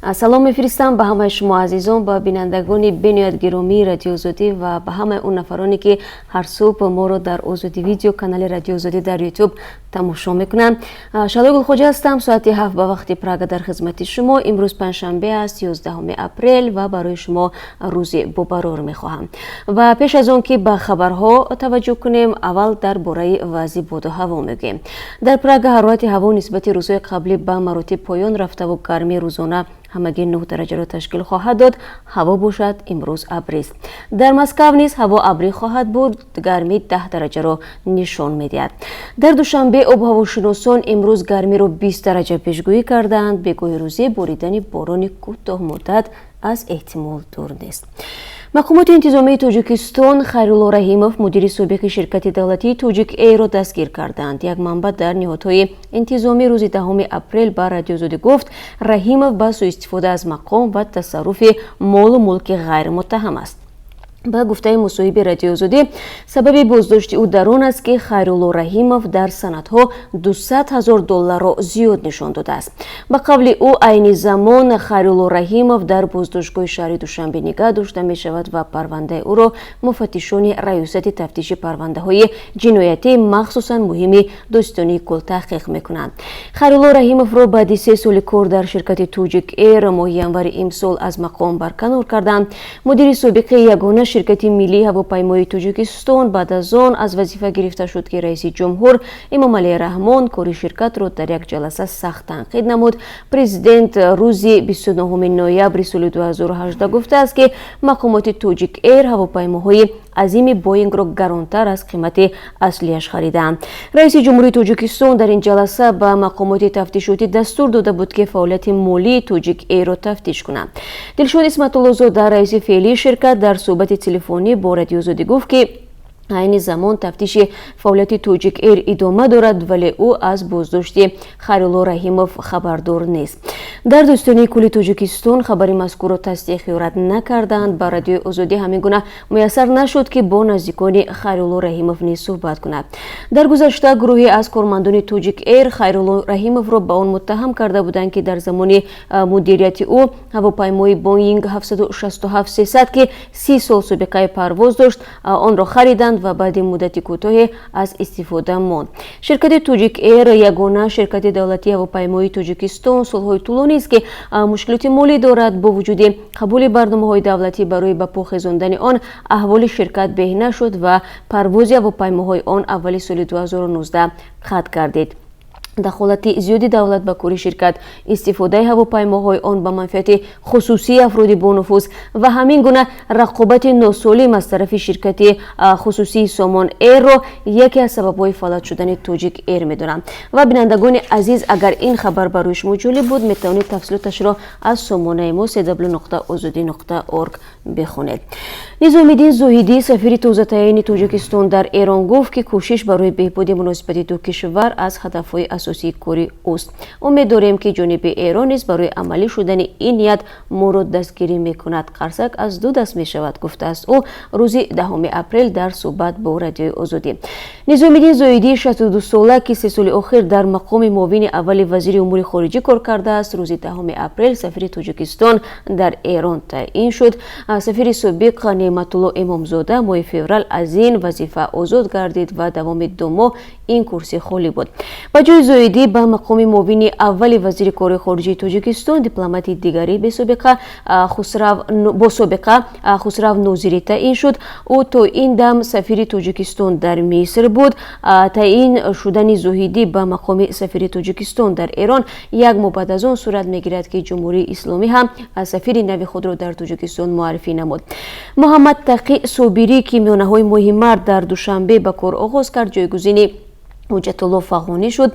Салом мефиристам ба ҳамаи шумо азизон, ба бинандагони бениҳоят гиромии Радиои Озодӣ ва ба ҳамаи он нафароне, ки ҳар субҳ моро дар Озодӣ Видео, канали Радиои Озодӣ дар Ютуб тамошо мекунанд. Шаҳлои Гулхоҷа ҳастам. Соати 7 ба вақти Прага дар хизмати шумо. Имрӯз панҷшанбе аст, 11 апрел, ва барои шумо рӯзи бобарор мехоҳам. Ва пеш аз он ки ба хабарҳо таваҷҷӯҳ кунем, аввал дар бораи вазъи боду ҳаво мегӯем. Дар Прага ҳарорати ҳаво нисбати рӯзҳои қаблӣ ба маротиб поён рафтаву гармии рӯзона ҳамагӣ 9 дараҷаро ташкил хоҳад дод. Ҳаво бошад, имрӯз абрист. Дар Москав низ ҳаво абрӣ хоҳад буд, гармӣ 10 дараҷаро нишон медиҳад. Дар Душанбе обҳавошиносон имрӯз гармиро 20 дараҷа пешгӯӣ кардаанд. Бегоҳи рӯзӣ боридани борони кӯтоҳмуддат аз эҳтимол дур нест. Мақомоти интизомии Тоҷикистон Хайрулло Раҳимов, мудири собиқи ширкати давлатии Тоҷик Эйрро дастгир карданд. Як манбаъ дар ниҳодҳои интизомӣ рӯзи 10 апрел ба Радиои Озодӣ гуфт, Раҳимов ба суистифода аз мақом ва тасарруфи молу мулки ғайр муттаҳам аст. Ба гуфтаи мусоҳиби Радиои Озодӣ, сабаби боздошти ӯ дар он аст, ки Хайрулло Раҳимов дар санадҳо 200 ҳазор долларро зиёд нишон додааст. Ба қавли ӯ, айни замон Хайрулло Раҳимов дар боздоштгоҳи шаҳри Душанбе нигаҳ дошта мешавад ва парвандаи ӯро муфаттишони Раёсати тафтиши парвандаҳои ҷиноятӣ, махсусан муҳими Додситонии кулл, таҳқиқ мекунанд. Хайрулло Раҳимовро баъди 3 соли кор дар ширкати Тоҷик Эйр моҳи январи имсол аз мақом барканор карданд. Мудири собиқи ягона ширкати миллии ҳавопаймоии Тоҷикистон баъд аз он аз вазифа гирифта шуд, ки раиси ҷумҳур Эмомалӣ Раҳмон кори ширкатро дар як ҷаласа сахт танқид намуд. Президент рӯзи 29 ноябри соли 2018 гуфтааст, ки мақомоти Тоҷик Эйр ҳавопаймоҳои азими Боингро гаронтар аз қимати аслияш харидаанд. Раиси ҷумҳурии Тоҷикистон дар ин ҷаласа ба мақомоти тафтишотӣ дастур дода буд, ки фаъолияти молии Тоҷик Эйрро тафтиш кунанд. Дилшод Исматуллозода, раиси феълии ширкат, дар суҳбати телефонӣ бо Радиои Озодӣ гуфт, ки айни замон тафтиши фаъолияти Тоҷик Эйр идома дорад, вале ӯ аз боздошти Хайрулло Раҳимов хабардор нест. Дар Додситонии кулли Тоҷикистон хабари мазкурро тасдиқ ё рад накарданд. Ба Радиои Озодӣ ҳамин гуна муяссар нашуд, ки бо наздикони Хайрулло Раҳимов низ суҳбат кунад. Дар гузашта гурӯҳе аз кормандони Тоҷик Эйр Хайрулло Раҳимовро ба он муттаҳам карда буданд, ки дар замони мудирияти ӯ ҳавопаймои Боинг 767-300, ки 30 сол собиқаи парвоз дошт, онро хариданд ва баъди муддати кӯтоҳе аз истифода монд. Ширкати Тоҷик Эйр, ягона ширкати давлатии ҳавопаймоии Тоҷикистон, солҳои тӯлонист, ки мушкилоти молӣ дорад. Бо вуҷуди қабули барномаҳои давлатӣ барои ба по хезондани он, аҳволи ширкат беҳ нашуд ва парвози ҳавопаймоҳои он аввали соли 2019 қатъ гардид. Дахолати зиёди давлат ба кори ширкат, истифодаи ҳавопаймоҳои он ба манфиати хусусии афроди бонуфуз ва ҳамин гуна рақобати носолим аз тарафи ширкати хусусии Сомон Эйрро яке аз сабабҳои фалаҷ шудани Тоҷик Эйр медонанд. Ва бинандагони азиз, агар ин хабар барои шумо ҷолиб буд, метавонед тафсилоташро аз сомонаи мо cw.ozodi.org бихонед. Низомиддин Зоҳидӣ, сафири тозатаъини Тоҷикистон дар Эрон, гуфт, ки кӯшиш барои беҳбуди муносибати ду кишвар аз ҳадафҳои асосии кори ӯст. Умед дорем, ки ҷониби Эрон низ барои амалӣ шудани ин ният моро дастгирӣ мекунад. Қарсак аз ду даст мешавад, гуфтааст ӯ рӯзи 10 апрел дар суҳбат бо Радиои Озодӣ. Низомиддин Зоҳидии 62сола, ки 3 соли охир дар мақоми муовини аввали вазири умури хориҷӣ кор кардааст, рӯзи 10 апрел сафири Тоҷикистон дар Эрон таъин шуд. Сафири собиқ Неъматулло Эмомзода моҳи феврал аз ин вазифа озод гардид ва давоми 2 моҳ ин курсӣ холӣ буд. Ба ҷои Зоҳидӣ ба мақоми муовини аввали вазири корҳои хориҷии Тоҷикистон дипломати дигари бособиқа Хусрав Нозирӣ таъин шуд. Ӯ то ин дам сафири Тоҷикистон дар Миср буд. Таъин шудани Зоҳидӣ ба мақоми сафири Тоҷикистон дар Эрон як моҳ баъд аз он сурат мегирад, ки Ҷумҳурии Исломӣ ҳам сафири нави худро дар Тоҷикистон муаррифӣ намуд. Муҳаммад Тақӣ Собирӣ, ки миёнаҳои моҳи март дар Душанбе ба кор оғоз кард, ҷойгузини Ҳуҷҷатулло Фағонӣ шуд.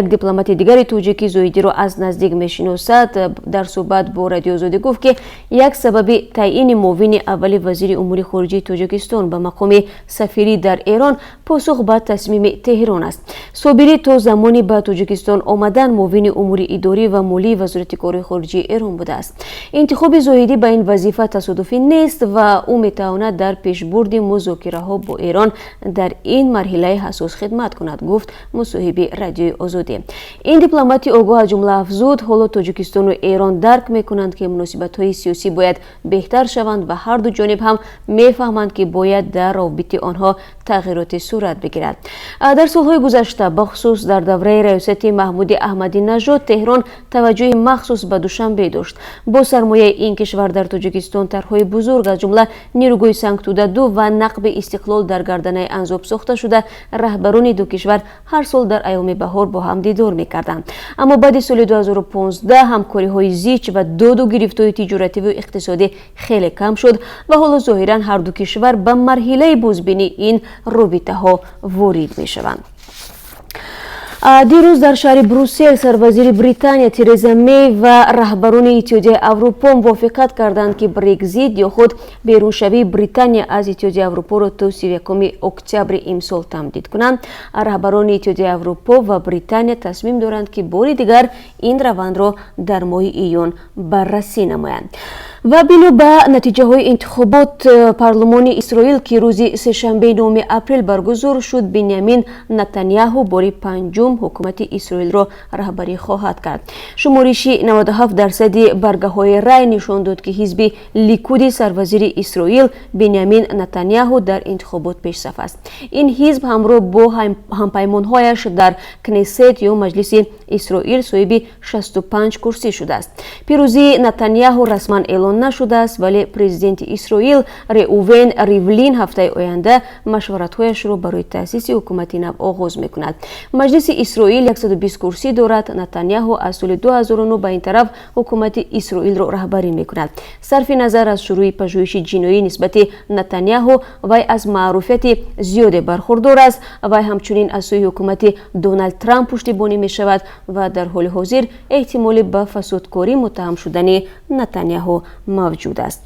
Як дипломати дигари тоҷикӣ Зоҳидиро аз наздик мешиносад, дар суҳбат бо Радиои Озодӣ гуфт, ки як сабаби таъини муовини аввали вазири умури хориҷии Тоҷикистон ба мақоми сафирӣ дар Эрон посух ба тасмими Теҳрон аст. Собирӣ то замони ба Тоҷикистон омадан муовини умури идорӣ ва молии Вазорати корҳои хориҷии Эрон будааст. Интихоби Зоҳидӣ ба ин вазифа тасодуфӣ нест ва ӯ метавонад дар пешбурди музокираҳо бо Эрон дар ин марҳилаи ҳассос хидмат кунад. кунад, гуфт мусоҳиби Радиои Озодӣ. Ин дипломати огоҳ аз ҷумла афзуд, ҳоло Тоҷикистону Эрон дарк мекунанд, ки муносибатҳои сиёсӣ бояд беҳтар шаванд ва ҳар ду ҷониб ҳам мефаҳманд, ки бояд дар робити онҳо тағйироте сурат бигирад. Дар солҳои гузашта, бахусус дар давраи раёсати Маҳмуди Аҳмадинажод, Теҳрон таваҷҷӯҳи махсус ба Душанбе дошт. Бо сармояи ин кишвар дар Тоҷикистон тарҳҳои бузург, аз ҷумла нерӯгоҳи Сангтуда 2 ва нақби Истиқлол дар гарданаи Анзоб сохта шуда, раҳбарони ду кишвар ҳар сол дар айёми баҳор бо ҳам дидор мекарданд. Аммо баъди соли 2015 ҳамкориҳои зич ва доду гирифтҳои тиҷоративу иқтисодӣ хеле кам шуд ва ҳоло зоҳиран ҳар ду кишвар ба марҳилаи бозбинии ин робитаҳо ворид мешаванд. Дирӯз дар шаҳри Брюссел сарвазири Британия Тереза Мей ва раҳбарони Иттиҳодияи Аврупо мувофиқат карданд, ки Брекзит ё худ беруншавии Британия аз Иттиҳодияи Аврупоро то 31 октябри имсол тамдид кунанд. Раҳбарони Иттиҳодияи Аврупо ва Британия тасмим доранд, ки бори дигар ин равандро дар моҳи июн баррасӣ намоянд. Ва бино ба натиҷаҳои интихобот парлумони Исроил, ки рӯзи сешанбеи 9 апрел баргузор шуд, Бинямин Натаняҳу бори панҷум ҳукумати Исроилро раҳбарӣ хоҳад кард. Шумориши 97% баргаҳои рай нишон дод, ки ҳизби Ликуди сарвазири Исроил Бинямин Натаняҳу дар интихобот пешсаф аст. Ин ҳизб ҳамроҳ бо ҳампаймонҳояш дар Кнесет ё Маҷлиси Исроил соҳиби 65 курсӣ шудааст. Пирӯзии Натаняҳу расман эълон нашудааст, вале президенти Исроил Реувен Ривлин ҳафтаи оянда машваратҳояшро барои таъсиси ҳукумати нав оғоз мекунад. Маҷлиси Исроил 120 курсӣ дорад. Натаняҳу аз соли 2009 ба ин тараф ҳукумати Исроилро раҳбарӣ мекунад. Сарфи назар аз шурӯи пажӯҳиши ҷиноӣ нисбати Натаняҳу, вай аз маъруфияти зиёде бархурдор аст. Вай ҳамчунин аз сӯи ҳукумати Доналд Трамп пуштибонӣ мешавад ва дар ҳоли ҳозир эҳтимоли ба фасодкорӣ муттаҳам шудани Натаняҳу мавҷуд аст.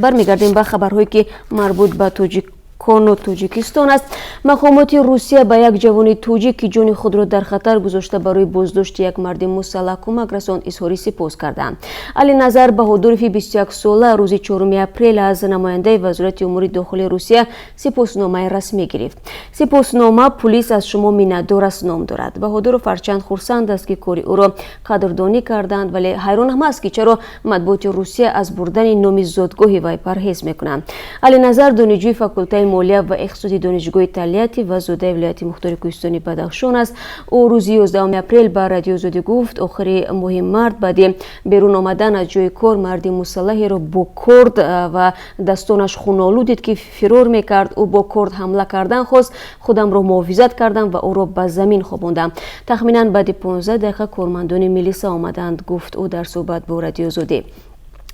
Бармегардем ба хабарҳое, ки марбут ба тоҷикону Тоҷикистон аст. Мақомоти Русия ба як ҷавони тоҷик, ки ҷони худро дар хатар гузошта барои боздошти як марди мусаллаҳ кӯмак расонд, изҳори сипос карданд. Алиназар Баҳодурови 21сола рӯзи 4 апрел аз намояндаи Вазорати умури дохилии Русия сипосномаи расмӣ гирифт. Сипоснома «Пулис аз шумо миннатдор аст» ном дорад. Баҳодуров ҳарчанд хурсанд аст, ки кори ӯро қадрдонӣ карданд, вале ҳайрон ҳам аст, ки чаро матбуоти Русия аз бурдани номи зодгоҳи вай парҳез мекунанд. Алиназар донишҷӯи факултаи молия ва иқтисоди Донишгоҳи Тольятти ва зодаи вилояти мухтори кӯҳистони Бадахшон аст. Ӯ рӯзи 11 апрел ба Радиои Озодӣ гуфт, охири моҳи март баъди берун омадан аз ҷои кор марди мусаллаҳеро бо корд ва дастонаш хунолуд дид, ки фирор мекард. Ӯ бо корд ҳамла кардан хост, худамро муҳофизат кардам ва ӯро ба замин хобондам. Тахминан баъди 15 дақиқа кормандони милиса омаданд, гуфт ӯ дар суҳбат бо Радиои Озодӣ.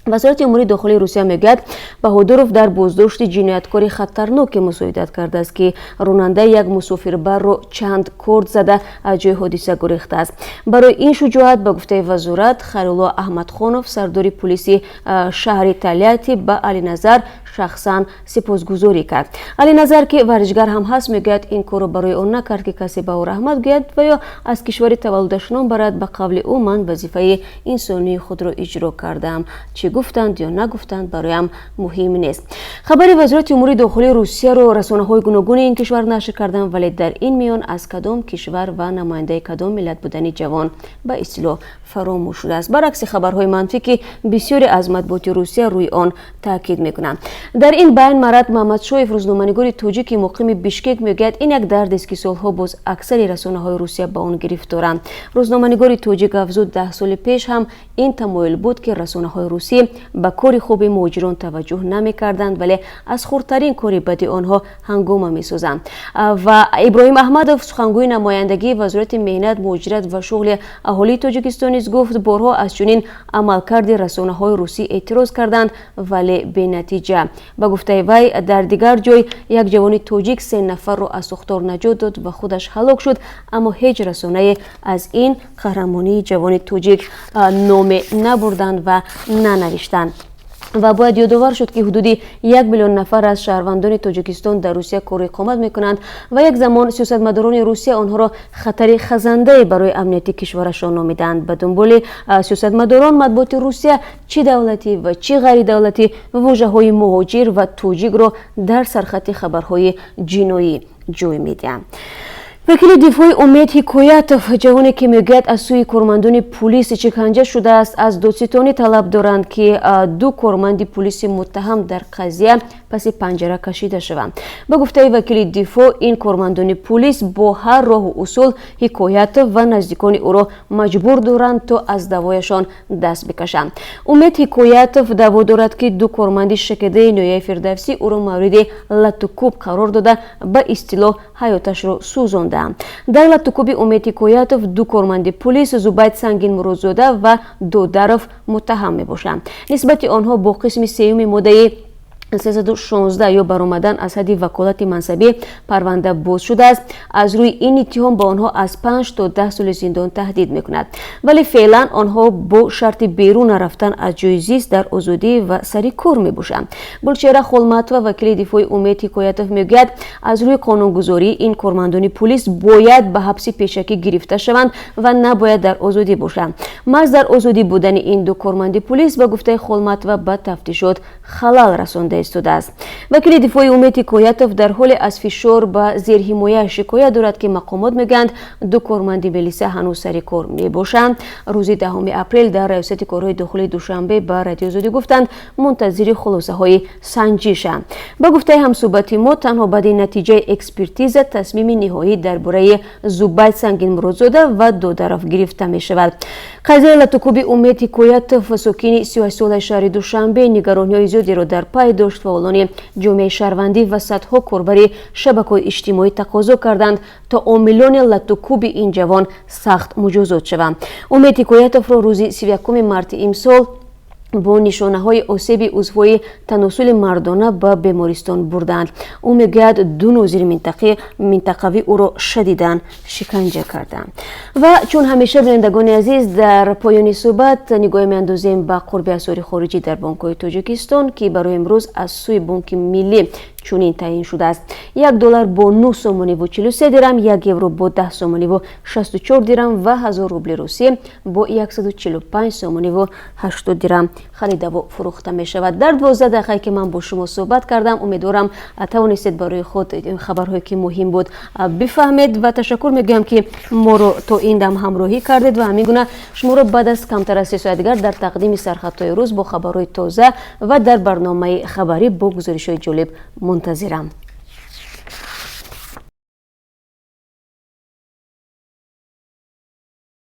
Вазорати умури дохилии Русия мегӯяд, Баҳодуров дар боздошти ҷинояткори хатарноке мусоидат кардааст, ки ронандаи як мусофирбарро чанд корд зада аз ҷои ҳодиса гурехтааст. Барои ин шуҷоат, ба гуфтаи вазорат, Хайрулло Аҳмадхонов, сардори пулиси шаҳри Тольятти, ба Алиназар шахсан сипосгузорӣ кард. Алиназар, ки варзишгар ҳам ҳаст, мегӯяд, ин корро барои он накард, ки касе ба ӯ раҳмат гӯяд ва ё аз кишвари таваллудаш ном барад. Ба қавли ӯ, ман вазифаи инсонии худро иҷро кардам, чӣ гуфтанд ё нагуфтанд, бароям муҳим нест. Хабари Вазорати умури дохилии Русияро расонаҳои гуногуни ин кишвар нашр карданд, вале дар ин миён аз кадом кишвар ва намояндаи кадом миллат будани ҷавон ба истилоҳ фаромӯш шудааст, баръакси хабарҳои манфӣ, ки бисёре аз матбуоти Русия рӯи он таъкид мекунанд. Дар ин байн Марат Маҳмадшоев, рӯзноманигори тоҷики муқими Бишкек, мегӯяд, ин як дардест, ки солҳо боз аксари расонаҳои Русия ба он гирифторанд. Рӯзноманигори тоҷик афзуд, 10 соли пеш ҳам ин тамоюл буд, ки расонаҳои русӣ ба кори хуби муҳоҷирон таваҷҷӯҳ намекарданд, вале аз хурдтарин кори бади онҳо ҳангома месозанд. Ва Иброҳим Аҳмадов, сухангӯи намояндагии Вазорати меҳнат, муҳоҷират ва шуғли аҳолии Тоҷикистон низ гуфт, борҳо аз чунин амалкарди расонаҳои русӣ эътироз карданд, вале бенатиҷа. Ба гуфтаи вай, дар дигар ҷой як ҷавони тоҷик се нафарро аз сӯхтор наҷот дод ва худаш ҳалок шуд, аммо ҳеҷ расонае аз ин қаҳрамонии ҷавони тоҷик номе набурданд ва нанавиштанд. Ва бояд ёдовар шуд, ки ҳудуди 1 миллион нафар аз шаҳрвандони Тоҷикистон дар Русия кору иқомат мекунанд ва як замон сиёсатмадорони Русия онҳоро хатари хазандае барои амнияти кишварашон номиданд. Ба дунболи сиёсатмадорон матбуоти Русия, чӣ давлатӣ ва чӣ ғайридавлатӣ, вожаҳои муҳоҷир ва тоҷикро дар сархати хабарҳои ҷиноӣ ҷой медиҳанд. Вакили дифои Умед Ҳикоятов, ҷавоне ки мегӯяд, аз сӯи кормандони пулис шиканҷа шудааст, аз додситонӣ талаб доранд, ки ду корманди пулиси муттаҳам дар қазия паси панҷара кашида шаванд. Ба гуфтаи вакили дифоъ, ин кормандони пулис бо ҳар роҳу усул Ҳикоятов ва наздикони ӯро маҷбур доранд, то аз даъвояшон даст бикашанд. Умед Ҳикоятов даъво дорад, ки ду корманди ШКДи ноҳияи Фирдавсӣ ӯро мавриди латтукӯб қарор дода, ба истилоҳ ҳаёташро сӯзондаанд. Дар латтукӯби Умед Ҳикоятов ду корманди пулис, Зубайд Сангинмуродзода ва Додаров, муттаҳам мебошанд. Нисбати онҳо бо қисми сеюми моддаи 316, ё баромадан аз ҳадди ваколати мансабӣ, парванда боз шудааст. Аз рӯи ин иттиҳом ба онҳо аз 5 то 10 соли зиндон таҳдид мекунад, вале феълан онҳо бо шарти берун нарафтан аз ҷои зист дар озодӣ ва сари кор мебошанд. Гулчеҳра Холматова, вакили дифои Умед Ҳикоятов, мегӯяд, аз рӯи қонунгузорӣ ин кормандони пулис бояд ба ҳабси пешакӣ гирифта шаванд ва набояд дар озодӣ бошанд. Маҳз дар озодӣ будани ин ду корманди пулис, ба гуфтаи Холматова, ба тафтишот халал расонда истодааст. Вакили дифои Умед Ҳикоятов дар ҳоле аз фишор ба зерҳимоя шикоят дорад, ки мақомот мегӯянд, ду корманди милиса ҳанӯз сари кор мебошанд. Рӯзи 10 апрел дар Раёсати корҳои дохилии Душанбе ба Радиои Озодӣ гуфтанд, мунтазири хулосаҳои санҷишанд. Ба гуфтаи ҳамсӯҳбати мо, танҳо баъди натиҷаи экспертиза тасмими ниҳоӣ дар бораи Зубайд Сангинмуродзода ва Додаров гирифта мешавад. Қазияи латтукӯби Умед Ҳикоятов, сокини 38-солаи шаҳри Душанбе, нигарониҳои зиёдеро дар пай дошт. Фаъолони ҷомеаи шаҳрвандӣ ва садҳо корбари шабакаҳои иҷтимоӣ тақозо карданд, то омилони латтукӯби ин ҷавон сахт муҷозот шаванд. Умед Ҳикоятовро рӯзи 31 марти имсол бо нишонаҳои осеби узвҳои таносули мардона ба бемористон бурданд. Ӯ мегӯяд, ду нозири минтақавӣ ӯро шадидан шиканҷа карданд. Ва чун ҳамеша, бинандагони азиз, дар поёни суҳбат нигоҳе меандозем ба қурби асъори хориҷӣ дар бонкҳои Тоҷикистон, ки барои имрӯз аз сӯи Бонки Миллӣ чунин таъин шудааст: 1 доллар бо 9 сомониву 43 дирам, 1 евро бо 10 сомониву 64 дирам ва 1000 рубли русӣ бо 145 сомониву 80 дирам харидаву фурӯхта мешавад. Дар 12 дақиқае ки ман бо шумо суҳбат кардам, умедворам, тавонистед барои худ хабарҳое ки муҳим буд бифаҳмед ва ташаккур мегӯям, ки моро то ин дам ҳамроҳӣ кардед. Ва ҳамин гуна шуморо баъд аз камтар аз 3 соат дигар дар тақдими сархатҳои рӯз бо хабарҳои тоза ва дар барномаи хабарӣ бо гузоришҳои ҷолиб мунтазирам.